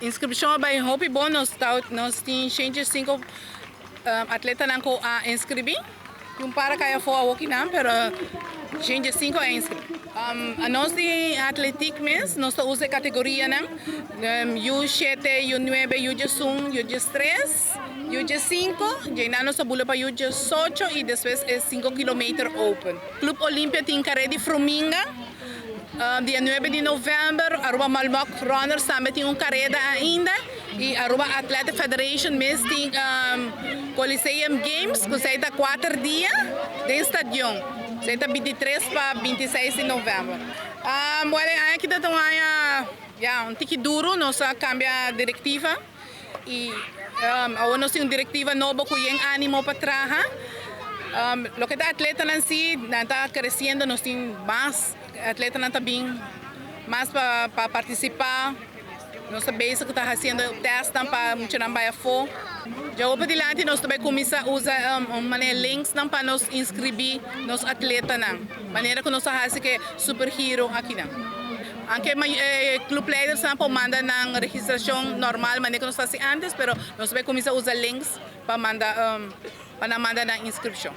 Inskripshon a bai hopi bon, nos tin 105 atletanan ku a inskribí. Un par a kai afó awokinan, pero 105 a inskribí. Nos di atletiek mes, nos ta usa e kategorianan, U7, U9, U11, U13, U5, djeinan nos ta bula pa U18 i despues e 5 kilometer open. Club Olympia tin kareda di Fruminga, dia 9 di novèmber. Aruba Malmok Runners tambe tin un kareda ainda i Aruba Athletic Federation mes tin Coliseum Games ku esei ta 4 dia den stadion. Esei ta 23 pa 26 di novèmber. Bueno, e aña aki ta un aña, ya, un tiki duru. Nos a kambia direktiva i awor nos tin un direktiva nobo ku yen ánimo pa traha. Loke ta atletanan si, nan ta kresiendo, nos tin mas atletanan ta bin mas pa partisipá. Nos ta bezig ku ta hasiendo tèstnan pa muchanan bai afó. Djawo padilanti nos ta bai kuminsá usa un manera linksnan pa nos inskribí nos atletanan, manera ku nos ta hasi ku e Supergiro akinan. Anke e clubleidersnan por manda nan registrashon normal manera ku nos ta hasi antes, pero nos ta bai kuminsá usa links pa manda pa nan manda nan inskripshon.